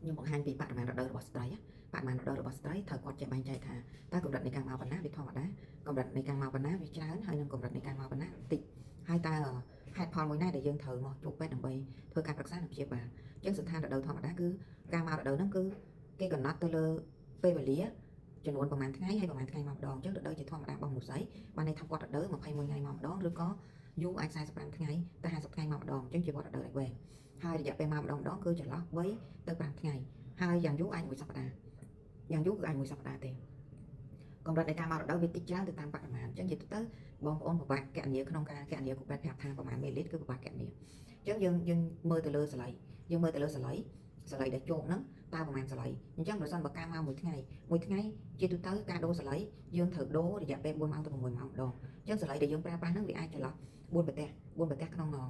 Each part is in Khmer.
ខ្ញុំបង្ហាញពីបរិមាណរដូវរបស់ស្ត្រីបរិមាណរដូវរបស់ស្ត្រីត្រូវគាត់ចេះបែងចែកថាតើកម្រិតនៃការមកប៉ុណ្ណាវាធម្មតាកម្រិតនៃការមកប៉ុណ្ណាវាច្រើនហើយនិងកម្រិតនៃការមកប៉ុណ្ណាតិចហើយតើហេតុផលមួយណាដែលយើងត្រូវមកជួបពេទ្យដើម្បីធ្វើការប្រឹក្សានិងព្យាបាលអញ្ចឹងស្ថានរដូវធម្មតាគឺការមករដូវហ្នឹងគឺគេកំណត់ទៅលើពេលវេលាចំនួនប្រហែលថ្ងៃហើយប្រហែលថ្ងៃមកម្ដងអញ្ចឹងរដូវជាធម្មតារបស់មនុស្សស្រីបានន័យថាគាត់រដូវ21ថ្ងៃមកម្ដងឬក៏យូរអាច45ថ្ងៃទៅ50ថ្ងៃមកម្ដងអញ្ចឹងជាវដ្តរដូវដែលវែងហើយរយៈពេលមកម្ដងម្ដងគឺចន្លោះ3ទៅ5ថ្ងៃហើយយ៉ាងយូរអាចមួយសប្តាហ៍យ៉ាងយូរគឺអាចមួយសប្តាហ៍ទេកម្រិតនៃការមករដូវវាតិចច្រើនទៅតាមបរិមាណអញ្ចឹងនិយាយទៅបងប្អូនពិបាកកណនាក្នុងការកណនាគ្រូពេទ្យប្រាប់ថាប្រមាណមីលីលីត្រគឺពិបាកកណនាអញ្ចឹងយើងយើងមើលទៅលើសលៃយើងមើលទៅលើសលៃសលៃដែលជោគហ្នឹងតើប្រមាណសលៃអញ្ចឹងប្រសិនបើការមកមួយថ្ងៃមួយថ្ងៃជាទូទៅការដូរសលៃយើងត្រូវដូររយៈពេល4ម៉ោងទៅ6ម៉ោងម្ដងអញ្ចឹងសលៃដែលយើងប្រើប្រាស់ហ្នឹងវាអាចចន្លោះ4ប្រទេស4ប្រទេសក្នុង24ម៉ោង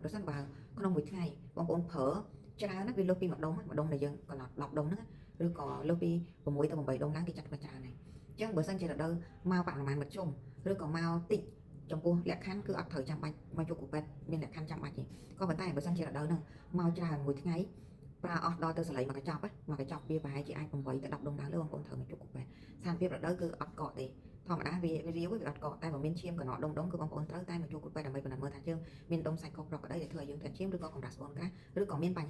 ប្រសិនបើក្នុងមួយថ្ងៃបងប្អូនប្រើច្រើនណាស់វាលើសពីម្ដងម្ដងដែលយើងកំណត់10ដុំហ្នឹងឬក៏លើសពី6ទៅ8ដុំឡើងគេចាត់ថាច្រើនហើយអញ្ចឹងបើសិនជារដូវមកបរិមាណមធ្យមឬក៏មកតិចចំពោះលក្ខខណ្ឌគឺអត់ត្រូវចាំបាច់មកជួបគ្រូពេទ្យមានលក្ខខណ្ឌចាំបាច់ទេក៏ប៉ុន្តែបើសិនជារដូវហ្នឹងមកច្រើនមួយថ្ងៃប្រើអស់ដល់ទៅសលៃមួយកញ្ចប់មួយកញ្ចប់វាប្រហែលជាអាច8ទៅ10ដុំឡើងលើបងប្អូនត្រូវមកជួបគ្រូពេទ្យស្ថានភាពរដូវគឺអត់កកទេធម្មតាវារាវវាអត់កកតែបើមានឈាមកណកដុំដុំគឺបងប្អូនត្រូវតែមកជួបគ្រូពេទ្យដើម្បីពិនិត្យមើលថាយើងមានដុំសាច់ខុសប្រក្រតីដែលធ្វើឲ្យយើងធាក់ឈាមឬក៏កម្រាស់ស្បូនក្រាស់ឬក៏មានបញ្ហា